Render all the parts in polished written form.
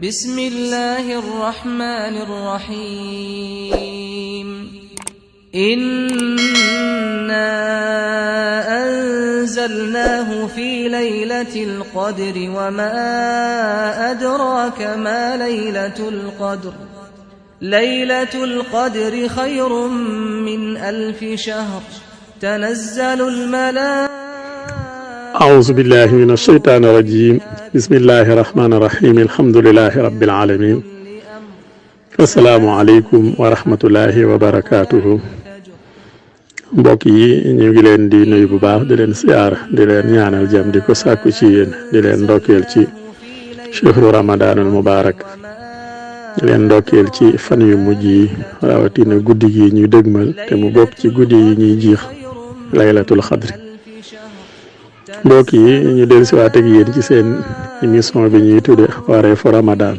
بسم الله الرحمن الرحيم إنا أنزلناه في ليلة القدر وما أدراك ما ليلة القدر ليلة القدر خير من 1000 شهر تنزل الملائكة أعوذ بالله من الشيطان الرجيم بسم الله الرحمن الرحيم الحمد لله رب العالمين السلام عليكم ورحمة الله وبركاته mbokk yi ñu ngi leen di nuyu bu baax di leen siyaar di leen ñaanal jàmm di ko sàkku ci yéen di leen ndokkeel ci shahru ramadanul mubarak di leen ndokkeel ci fan yu mujj yi rawatina guddi gi ñuy dëgmal te mu bokk ci guddi yi ñuy jiix laylatul xadri mbokk yi ñu dellusiwaat ak yéen ci seen émission bi ñuy tudde wareefu Ramadan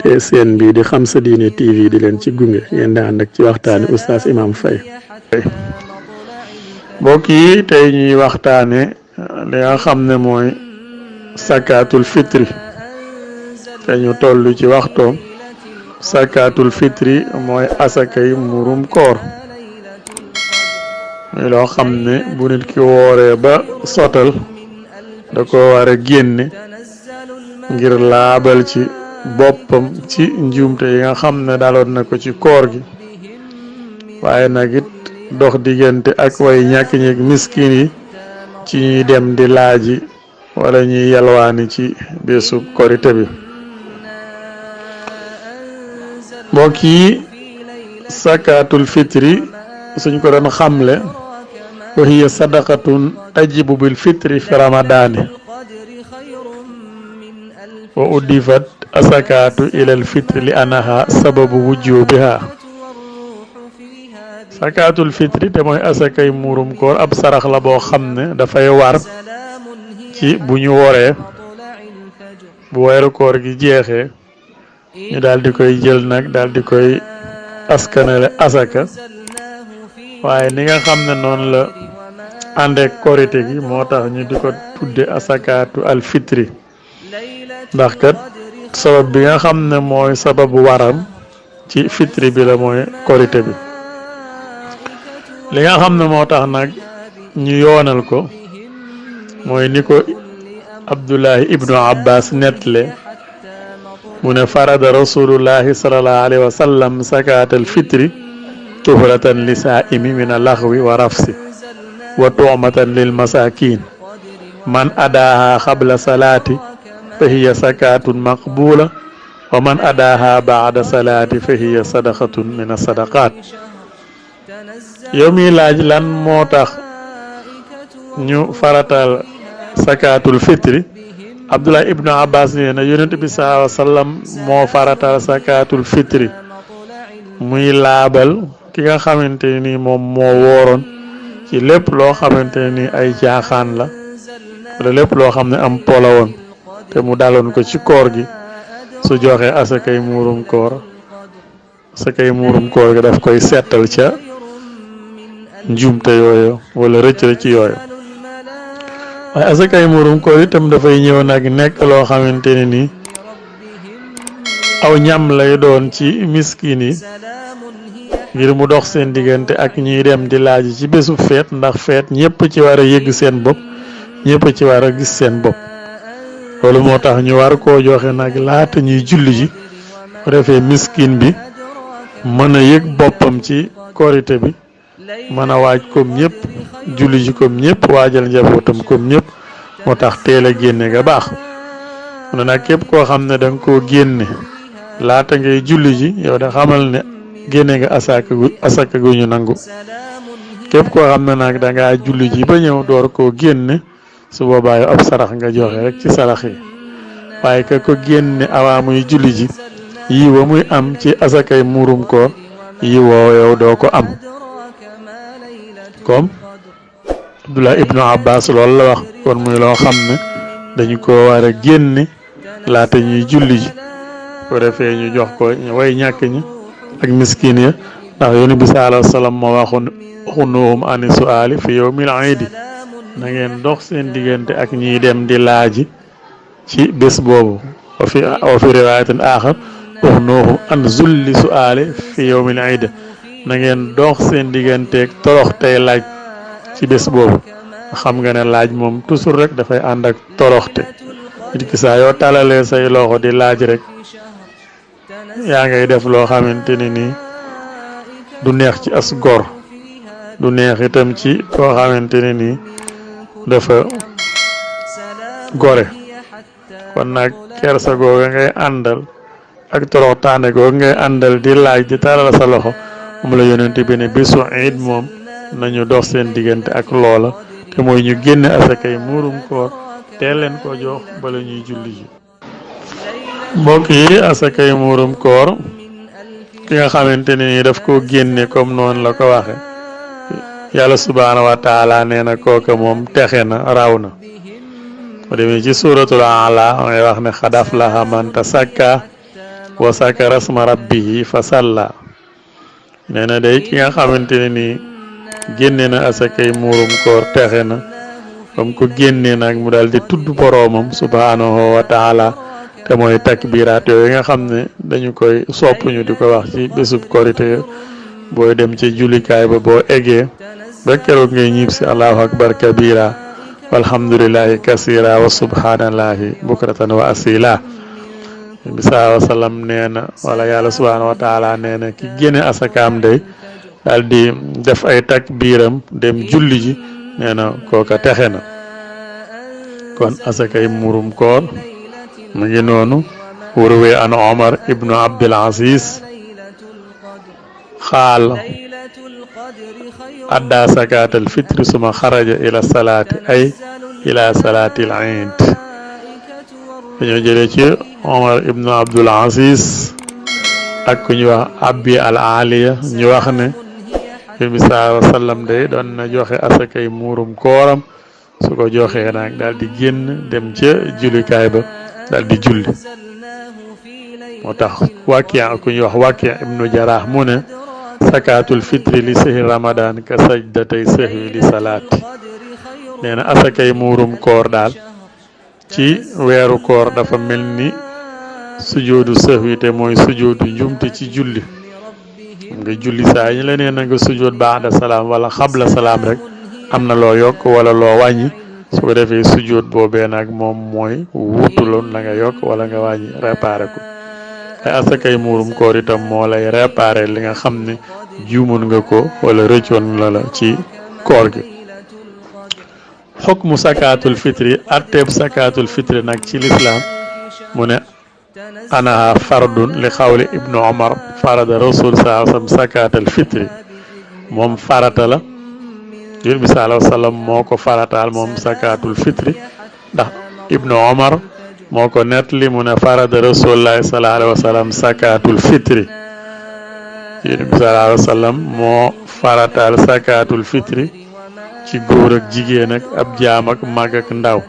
te seen bi di Xam Sa Diine TV di leen ci gunge ngeen di ànd ak ci waxtaani oustaz Imam Faye mbokk yi tey ñuy waxtaane li nga xam ne mooy sakaatul fitri te ñu toll ci waxtoom sakaatul fitri mooy asakay murum koor muy loo xam ne bu nit ki wooree ba sotal da ko war a génne ngir laabal ci boppam ci njuumte yi nga xam ne daloon na ko ci koor gi waaye nag it dox diggante ak way ñàkk ñeeg miskin yi ci ñuy dem di laaji wala ñuy yalwaani ci bésu korite bi mbokk yi sakaatul fitri suñ ko doon xamle wa hiya sadaqatun tajibu bil fitri fi ramadani wa udifat asakaatu ilal fitri li anaha sababu wujubiha sakaatul fitri te mooy asakay muurum koor ab sarax la boo xam ne dafay war ci bu ñu woree bu weeru koor gi jeexee ñu daal di koy jël nag daal di koy askanale asaka waaye ni nga xam ne noonu la àndeek korite gi moo tax ñu di ko tudde asakaatu al fitri ndax kat sabab bi nga xam ne mooy sababu waram ci fitri bi la mooy korite bi li nga xam ne moo tax nag ñu yoonal ko mooy ni ko Abdullahi ibnu Abbas netle mu ne farada rasulullahi sallallahu alayhi wa sallam sakaatal fitri tuhratan li saa'imi min al-laghwi wa rafsi wa tu'matan lil masakin man adaaha qabla salati fa hiya sakatun maqbula wa man adaaha ba'da salati fa hiya sadaqatun min as-sadaqat yow mi laaj lan moo tax ñu faratal sakatul fitri Abdullah ibnu Abbas nee na yonent bi sallallahu alayhi wa sallam moo faratal sakatul fitri muy laabal ki nga xamante ni moom moo wooroon ci lépp loo xamante ni ay jaaxaan la wala lépp loo xam ne am pola woon te mu daloon ko ci koor gi su joxe asakay muurum koor gi daf koy seetal ca njuumte yooyu wala rëcc yooyu waaye asakay muurum koor itam dafay ñëw nag nekk loo xamante ne ni aw ñam lay doon ci miskin yi ngir mu dox seen diggante ak ñuy dem di laaj ci bésu feet ndax feet ñëpp ci war a yëgg seen bopp ñëpp ci war a gis seen bopp loolu moo tax ñu war koo joxe nag laata ñuy julli ji bu defee miskin bi mën a yëg boppam ci korite bi mën a waaj comme ñëpp julli ji comme ñëpp waajal njabootam comme ñëpp moo tax teel a génne nga baax mu ne nag képp koo xam ne da nga koo génne laata ngay julli ji yow da xamal ne génne nga asaka gu ñu nangu képp koo xam ne nag da ngaa julli ji ba ñëw door koo génne su boobaa yow ab sarax nga joxe rek ci sarax yi waaye ka ko génne avant muy julli ji yi wa muy am ci asakay muurum koor yi woo yow doo ko am comme Abdullah ibnu Abbas loolu la wax kon muy loo xam ne dañu ko war a génne laata ñuy julli ji ko defee ñu jox ko way ñàkk ñi ak miskin ya ndax yonent bi sallallahu alayhi wa sallam moo waxoon xunuhum ani su'aali fi yawmil iidi na ngeen dox seen diggante ak ñiy dem di laaji ci bés boobu wa fi riwaayatin aaxar uxnuuhu an zulli su'aale fi yawmil iid na ngeen dox seen digganteeg torox tey laaj ci bés boobu xam nga ne laaj moom toujours rek dafay ànd ak toroxte nit ki saa yoo talalee say loxo di laaj rek yaa ngay def loo xamante ne nii du neex ci as gor du neex itam ci koo xamante ne nii dafa gore kon nag kersa googa ngay àndal ak toroxtaane googa ngay àndal di laaj di talal sa loxo moom la yonent bi ne bésu iid moom nañu dox seen diggante ak loola te mooy ñu génne asakay muurum koor teel leen ko jox bala ñuy julli ji mbokk yi asakay muurum koor ki nga xamante ne ni daf ko génne comme noonu la ko waxe yàlla subhaanahu wa taala nee na kooka moom texe na raw na mu demee ci suuratul A'la ngay wax ne qad aflaha man tazakka wa zakara isma rabbihi fa salla nee na day ki nga xamante ne nii génne na asakay muurum koor texe na comme ko génne nag mu daal di tudd boroomam subhaanahu wa taala te mooy takbiraat yooyu nga xam ne dañu koy sopp ñu di ko wax ci bésub korite booy dem ci jullikaay ba boo eggee ba keroog ngay ñiib si allahu akbar kabira walhamdulillahi kasira wa subhanallahi bukratan wa asila bi saa wasallam nee na wala yàlla subhanahu wa taala nee na ki génne asakaam day daal di def ay takbiram dem julli ji nee na kooka texe na kon asakay murum koor mu ngi noonu wurwee an Omar ibnu Abdul Aziz xaal adda sakatal fitri suma xaraja ila salaati ay ila salaatil iid dañoo jëlee ci Omar ibnu Abdul Aziz ak ku ñu wax Abi al Aliya ñu wax ne bi sallallahu alayhi wa sallam day doon na joxe asakay muurum kooram su ko joxee nag daal di génn dem ca jullikaay ba daal di julli moo tax Waki' ku ñuy wax Waki' ibnu Jaraax mu ne sakaatul fitri li sahri ramadan ka sajdatay sahwi li salaati nee na asakay muurum koor daal ci weeru koor dafa mel ni sujoodu sahwi te mooy sujoodu njumte ci julli nga julli saa yi la nee na nga sujood ba'da salaam wala xabla salaam rek am na loo yokk wala loo wàññi su ko defee sujood boobee nag moom mooy wuutuloon la nga yokk wala nga wàññi réparé ko ay asakay muurum koor itam moo lay réparé li nga xam ne juumoon nga ko wala rëccoon la ci koor gi xukmu sakaatul fitri atteeb sakaatul fitri nag ci lislaam mu ne anaha fardun li xawli ibnu omar farada rasul saa sallam sakaatal fitri moom farata la yonent bi sallallahu alayhi wa sallam moo ko farataal moom sakaatul fitri ndax ibnu omar moo ko nettali mu ne farada rasulullahi sallallahu alayhi wa sallam sakaatul fitri yonent bi sallallahu alayhi wa sallam moo farataal sakaatul fitri ci góor ak jigéen ak ab jaam ak mag ak ndaw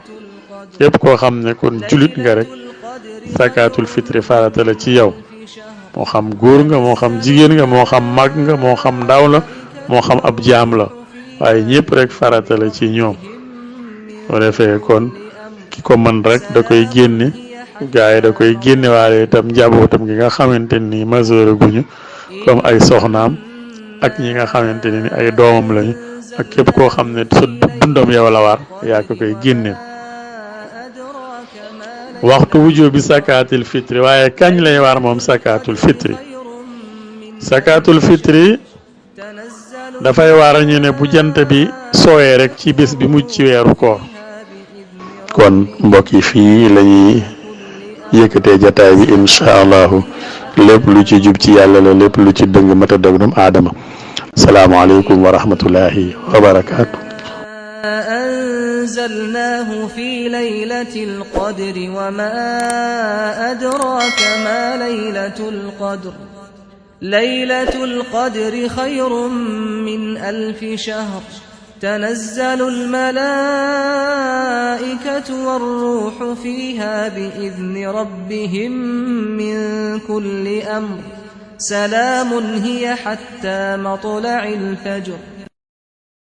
yépp koo xam ne kon julit nga rek sakaatul fitri farata la ci yow moo xam góor nga moo xam jigéen nga moo xam mag nga moo xam ndaw la moo xam ab jaam la waaye ñëpp rek farata la ci ñoom soo defee kon ki ko mën rek da koy génne gaa yi da koy génne waale itam njabootam gi nga xamante ni majeur guñu comme ay soxnaam ak ñi nga xamante ni ay doomam lañu ak képp koo xam ne sa dundam yow la war yaa ko koy génne waxtu wujub bi sakaatul fitri waaye kañ lay war moom sakaatul fitri dafay war ñu ne bu jant bi sooyee rek ci bés bi mujj ci weeru koor kon mbokk yi fii lañuy yëkkatee jataay bi insha allahu lépp lu ci jub ci yàlla la lépp lu ci dëng mata dëg dum aadama assalaamu aleykum wa rahmatullahi wa barakaatu أنزلناه في ليلة القدر وما أدراك ما ليلة القدر ليلة القدر خير من 1000 شهر تنزل الملائكة والروح فيها بإذن ربهم من كل أمر سلام هي حتى مطلع الفجر